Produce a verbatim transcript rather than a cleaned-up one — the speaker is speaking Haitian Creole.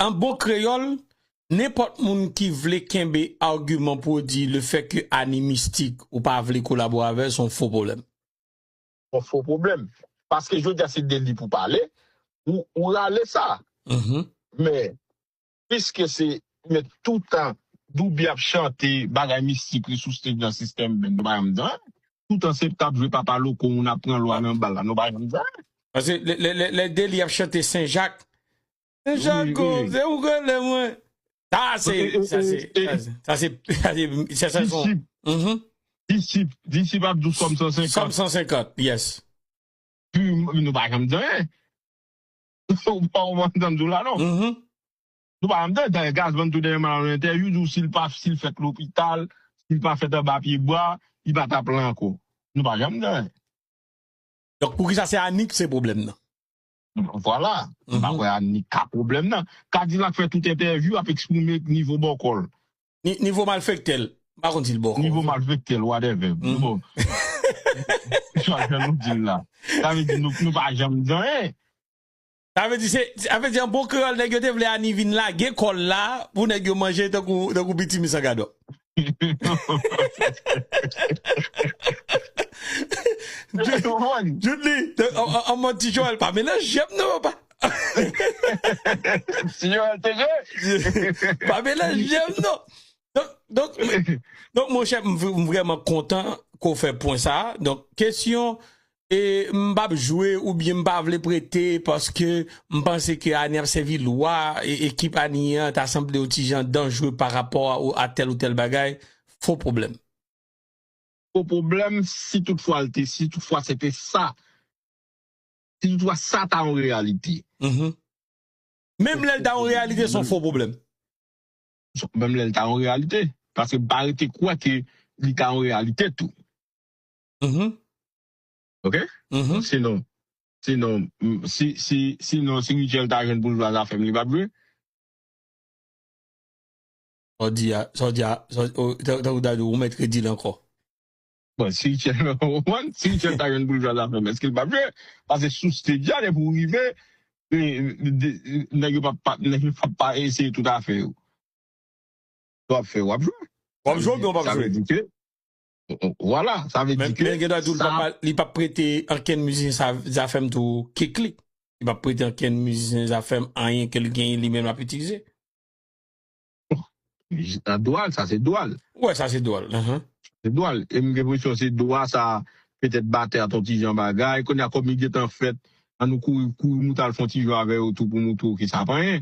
An bon kreyòl, nenpòt moun ki vle kenbe agiman pou di le fè ke Ani mistik ou pa vle kolabore avè l, se yon fo pwoblèm. Yon fo pwoblèm. Paske jodi a se de li pou pale, ou, ou rale sa. Men, piske se, men toutan Douby ap chante bagay mistik li sou stage nan sistèm, men nou pa janm di anyen. Toutan se t ap jwe papa loko, moun ap pran lwa nan bal la, nou pa janm di anyen. Paske lè, lè, lè, lè de li ap chante Sen Jak, Sen Jak, se ou k rele mwen. Sa se, sa se, sa se, sa se, sa se, sa se son. Disip, disip ap di w sòm san senkant. Sòm san senkant, yes. Pi, nou pa janm di anyen. Ou pa konprann sa m di w la, non? Nou pa janm di anyen. Dayè, Gazman tou dèyè m al nan entèvyou, di w si l pa, si l fèk lopital, si l pa fèt anba pye bwa, li pa t ap la ankò. Nou pa janm di anyen. Donk, poukisa se Ani k se pwoblèm nan? Vwala. M pa kwè Ani ka pwoblèm nan. Kadilak fè tout entèvyou ap eksprime nivo bòkò l. Nivo malfektè l. M pa konn si l bòkò. Nivo malfektè l, whatever. Bon. Sa jan nou di l la. Sa vle di nou, nou pa janm di anyen. Sa vle di se, sa vle di an bon kreyòl, nèg yo te vle Ani vin lage kò l la pou nèg yo manje tankou, tankou piti mi san gadò. Joutli, an mòd ti Jowèl, pa melanje m non, papa. Ti Jowèl te gen. Pa melanje m non. Donk, donk, donk monchè, m vrèman kontan ke w fè pwen sa a. Donk, kesyon, e, m p ap jwe oubyen m pa vle prete paske m panse ke Ani ap sèvi lwa, e, ekip Ani an ta sanble yon ti jan danjre pa rapò a, a tèl ou tèl bagay, fo pwoblèm. Fo pwoblèm, si toutfwa l te, si toutfwa se te sa, si toutfwa sa ta yon reyalite. Menm lè l ta yon reyalite, se yon fo pwoblèm. Menm lè l ta yon reyalite. Paske m pa rete kwè ke li ta yon reyalite tou. Ok? Sinon, sinon, si, si, sinon, si Richel ta jwenn pou l jwe a zafè m, li p ap jwe. Sa w di a, sa w di a, tankou Dadou, ou mèt redi l ankò. Bon, si Richel, ou konprann? Si Richel ta jwenn pou l jwe a zafè m, èske l p ap jwe? Paske sou stage a, depi w rive, nèg yo p ap, nèg yo p ap eseye tout afè yo. Sa w ap fè, w ap jwe. W ap jwe oubyen w p ap jwe? Vwala, sa vle di ke. Men gen dwa di w li p ap prete ankenn mizisyen Zafèm tou kik li. Li p ap prete ankenn mizisyen Zafèm anyen ke l genyen li menm l ap itilize. Dwa l, sa se dwa l. Ou wè, sa se dwa l. Se dwa l. E m gen enpresyon se dwa sa, petèt batè a t on ti jan bagay. Kounye a kòm li gentan fèt, ann nou kouri, kouri moute al fè on ti jwe avè yo tou pou montre w ke sa pa anyen.